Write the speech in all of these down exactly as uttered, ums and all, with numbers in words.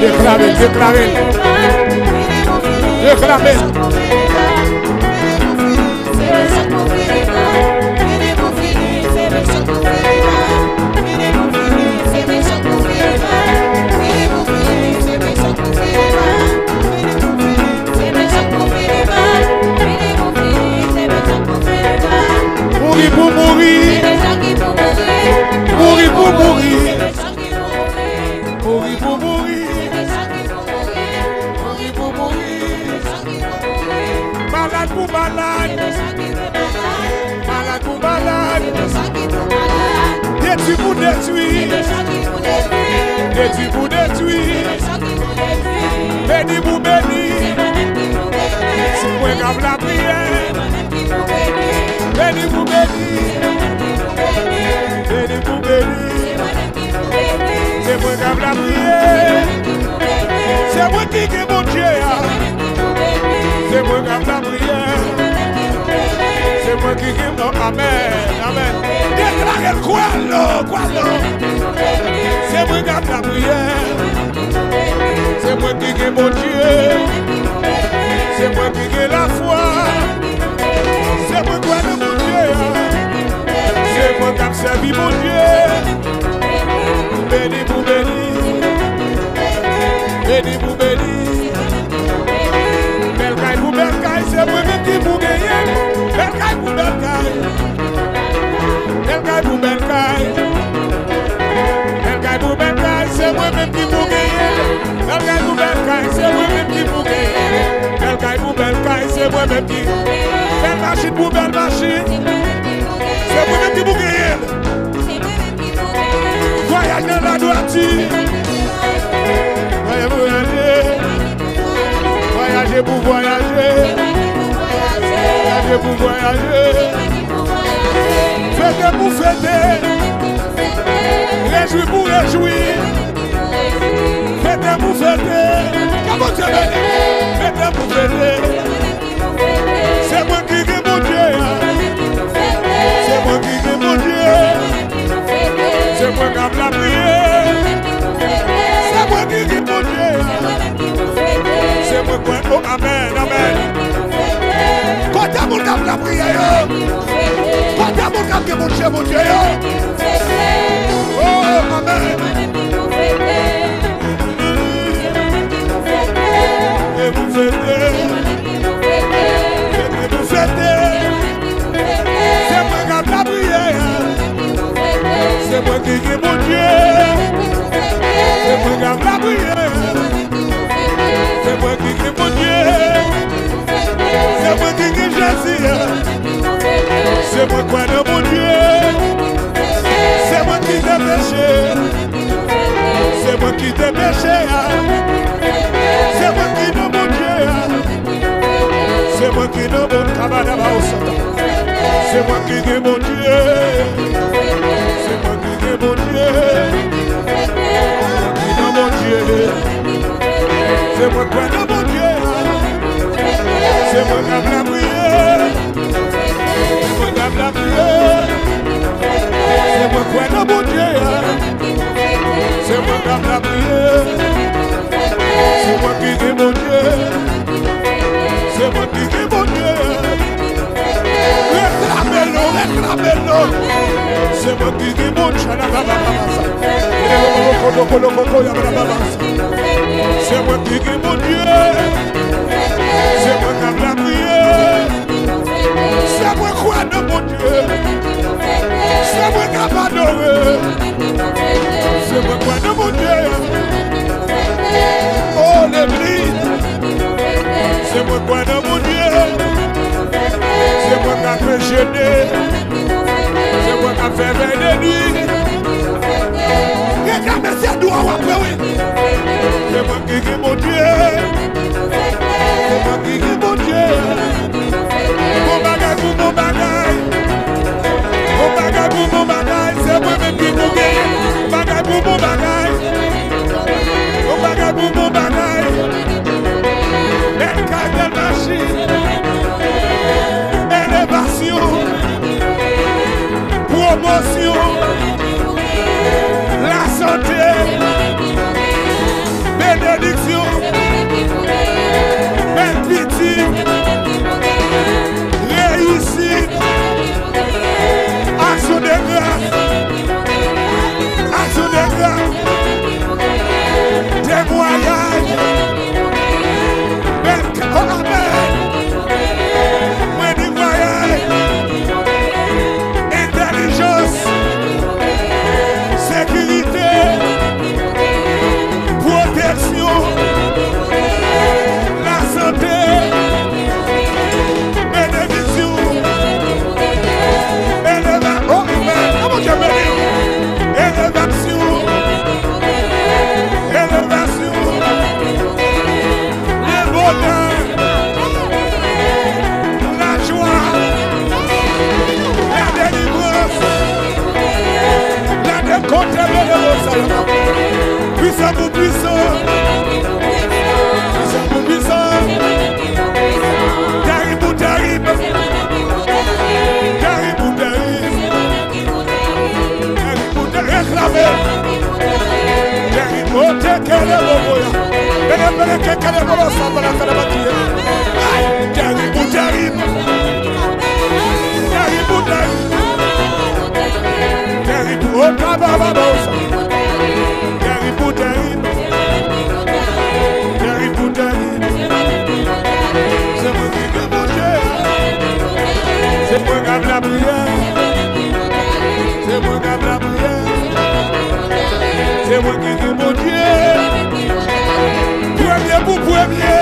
Deklare, deklare. Deklare. Mouri pou mouri. Mouri pou mouri. Mouri pou mouri. Mouri pou mouri. Malad pou malad. Malad pou malad. Detwi pou detwi. Detwi pou detwi. Beni pou beni. Se mwen k ap lapriyè. Beni pou beni. Beni pou beni. Se mwen k ap lapriyè. Se mwen ki gen Bondye a. Se mwen k ap lapriyè. Se mwen ki gen, oh, amèn, amèn. Deklare l, kwè l non, kwè l non. Se mwen k ap lapriyè. Se mwen ki gen Bondye. Se mwen ki gen lafwa. Se mwen kwè nan Bondye a. Se mwen k ap sèvi Bondye. Beni pou beni. Beni pou beni. Bèl kay pou bèl kay, se mwen menm ki pou genyen. Bèl kay pou bèl kay. Bèl kay pou bèl kay. Bèl kay pou bèl kay, se mwen menm ki pou genyen. Bèl kay pou bèl kay, se mwen menm ki pou genyen. Bèl kay pou bèl kay, se mwen menm ki. Bèl machin pou bèl machin, se mwen menm ki pou genyen. Vwayaj nan ladwati. Vwayaj, vwayaje. Vwayaje pou vwayaje. Vwayaje pou vwayaje. Fete pou fete. Rejwi pou rejwi. Fete pou fete. Ke Bondye beni. Fete pou fete. Se mwen ki gen Bondye a. Se mwen ki gen Bondye. Se mwen k ap lapriyè. Se mwen ki gen Bondye a. Se mwen kwè, oh, amèn, amèn. Kote moun k ap lapriyè yo? Kote moun k ap gen Bondye, Bondye yo? Oh, amèn. E pou fete. Fete pou fete. Se mwen k ap lapriyè. Se mwen ki gen Bondye. Se mwen k ap lapriyè. Se mwen ki gen Bondye. Se mwen ki gen Jezi. Se mwen kwè nan Bondye. Se mwen ki te peche. Se mwen ki te peche a. Se mwen ki nan Bondye a. Se mwen ki nan Bondye. Kabadaba osata. Se mwen ki gen Bondye. Se mwen ki gen Bondye. Ki nan Bondye. Se mwen kwè nan Bondye a. Se mwen k ap lapriyè. Se mwen k ap lapriyè. Se mwen kwè nan Bondye a. Se mwen k ap lapriyè. Se mwen ki gen Bondye. Se mwen ki gen Bondye. Reklame l non, reklame l non. Se mwen ki gen Bondye. Chalabababasa. Elelobokotokolokotoyabalababasa. Se mwen ki gen Bondye. Se mwen k ap lapriyè. Se mwen kwè nan Bondye. Se mwen k ap adore. Se mwen kwè nan Bondye. O legliz. Se mwen kwè nan Bondye. Se mwen k ap jene. Se mwen k ap fè vèy de nwi. Reklame se dwa w ap pran wi. Se mwen ki gen Bondye. Se mwen ki gen Bondye. Bon bagay pou bon bagay. Bon bagay pou bon bagay. Se mwen menm ki pou genyen. Bagay pou bon bagay. Bon bagay pou bon bagay. Bèl kay, bèl machin. Elevasyon. Pwomosyon. Lasante. Benediksyon. Pwisan pou pwisan. Pwisan pou pwisan. Tèrib pou tèrib. Tèrib pou tèrib. Tèrib pou tèrib. Reklame. Tèrib pou tèrib. Kele bobo ya. Pele pele ke kele bobo sa pala kala batiye. Tèrib pou tèrib. Tèrib pou tèrib. Tèrib pou tèrib. Tèrib pou tèrib. Tèrib pou tèrib. Se mwen ki gen Bondye. Se mwen k ap lapriyè. Se mwen k ap lapriyè. Se mwen ki gen Bondye. Premye pou premye.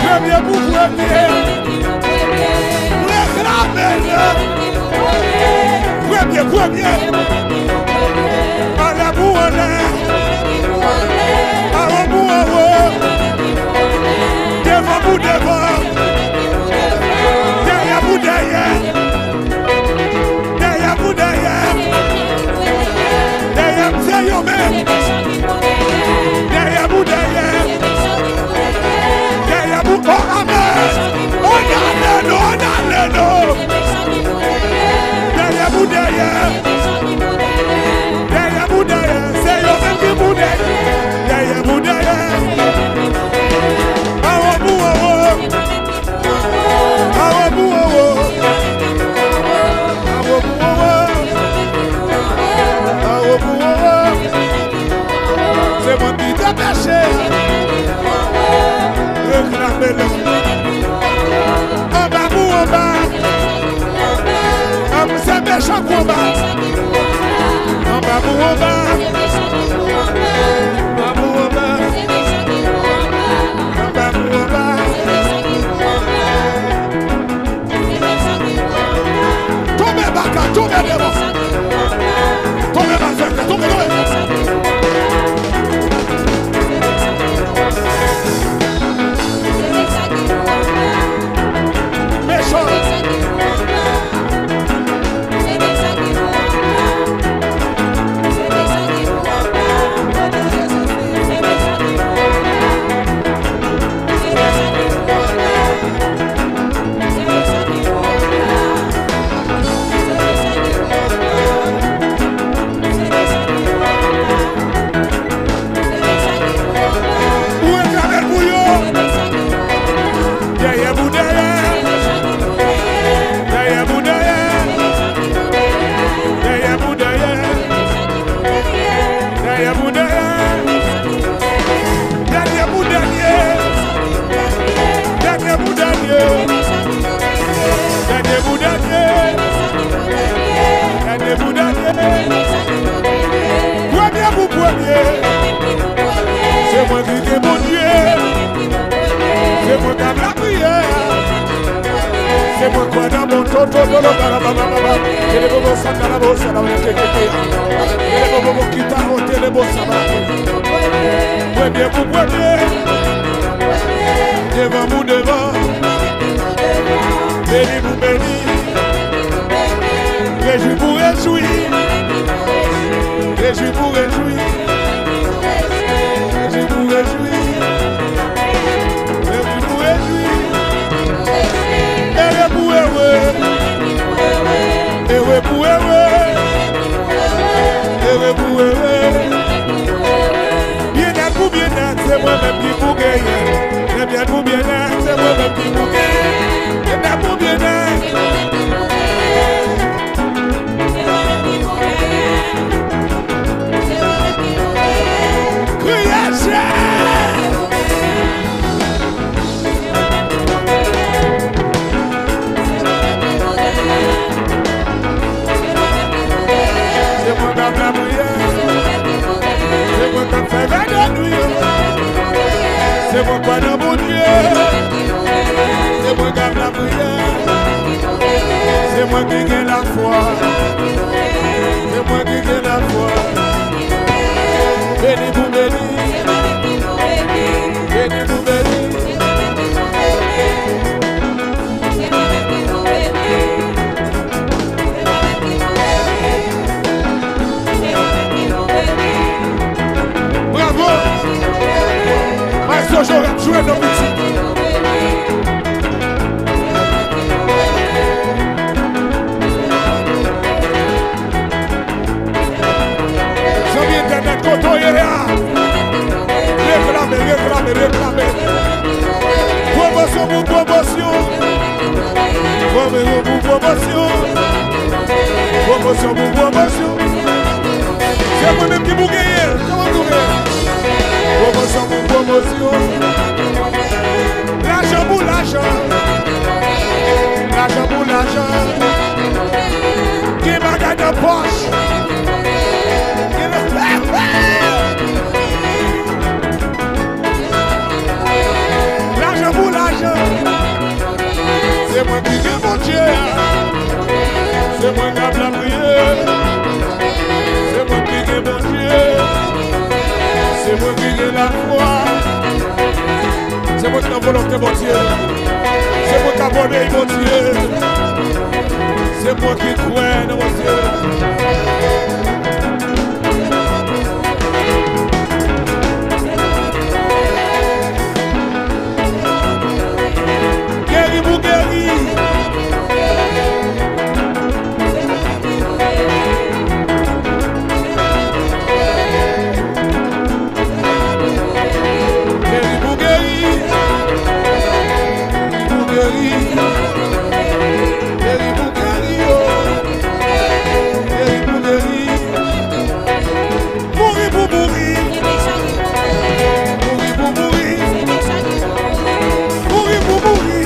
Premye pou premye. Reklame l. Premye, premye. Anlè pou anlè. Anwo pou anwo. Devan pou devan. Dèyè pou dèyè. Dèyè pou dèyè. Dèyè m se yo menm. Dèyè pou dèyè. Dèyè pou, oh, amèn. Oh, dèyè nou, oh, dèyè nou. Dèyè pou dèyè. Dèyè pou dèyè. Se yo menm ki pou dèyè. Dèyè pou dèyè. Anwo pou anwo. Anwo pou anwo. Anwo pou anwo. Anwo pou anwo. Se mwen ki depeche. Reklame l. Anba pou anba. Anba se mechan konba. Anba pou anba. Anba pou anba. Anba pou anba. Tonbe baka, tonbe devan. Tonbe malfektè, tonbe, tonbe. Mechan. Ou reklame l pou yo. Dèyè pou dèyè. Dèyè pou dèyè. Dèyè pou dèyè. Dèyè pou dèyè. Dènye pou dènye. Dènye pou dènye. Dènye pou dènye. Dènye pou dènye. Premye pou premye. Se mwen ki gen Bondye. Se mwen k ap lapriyè. Se mwen kwè nan bon toto dolo barabababa. Tele bobo sandala bo sandala ke ke ke. Tele bobo bo kita o tele bo sandala. Premye pou premye. Devan pou devan. Beni pou beni. Rejwi pou rejwi. Rejwi pou rejwi. Rejwi pou rejwi. Rejwi pou rejwi. Ere pou ere. Ere pou ere. Ere pou ere. Byennèt pou byennèt, se mwen menm ki pou genyen. Byen pou byennèt, se mwen menm ki pou genyen. Byennèt pou byennèt. Kriye Jezi! Se mwen k ap lapriyè. Se mwen k ap fè vè de nwi yo. Se mwen kwè nan Bondye. Se mwen k ap lapriyè. Se mwen ki gen lafwa. Se mwen ki gen lafwa. Beni pou beni. Beni pou beni. Jwe non pitit. Zanmi entènèt, kote w ye a? Reklame, reklame, reklame. Pwomosyon pou pwomosyon. Pwomosyon pou pwomosyon. Pwomosyon pou pwomosyon. Se mwen menm ki pou genyen. Se mwen pou genyen. Pwomosyon pou pwomosyon. Lajan pou lajan. Lajan pou lajan. Gen bagay nan pòch. Gen lajan pou lajan. Se mwen ki gen Bondye a. Se mwen k ap lapriyè. Se mwen ki gen Bondye. Se mwen ki gen lafwa. Se mwen ki nan volonte Bondye. Se mwen k ap obeyi Bondye. Se mwen ki kwè nan Bondye. Geri pou geri. Geri pou geri. Geri pou geri. Geri pou geri, oh. Geri pou geri. Mouri pou mouri. Mouri pou mouri. Mouri pou mouri.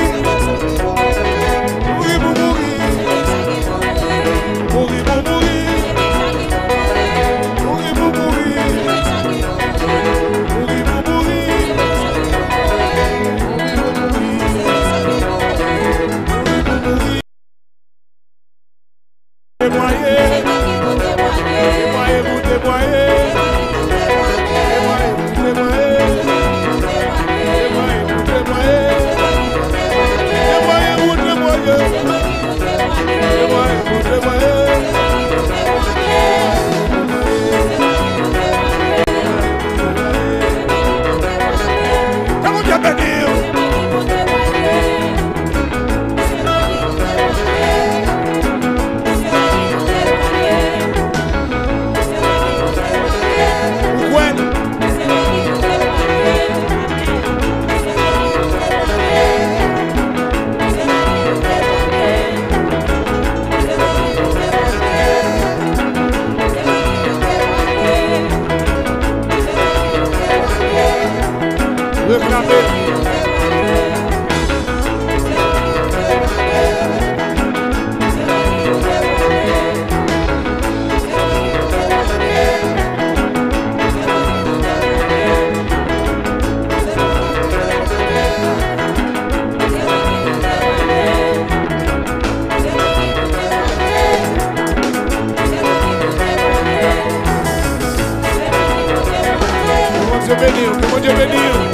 Mouri pou mouri. Mouri pou mouri. Mouri pou mouri. Mouri pou mouri. Mouri pou mouri. Temwaye. Temwaye pou temwaye. Temwaye pou temwaye. Temwaye pou temwaye. Temwaye pou temwaye. Temwaye pou temwaye. Ke Bondye beni w. Ou kwè? Reklame. Ke Bondye beni w, ke Bondye beni w.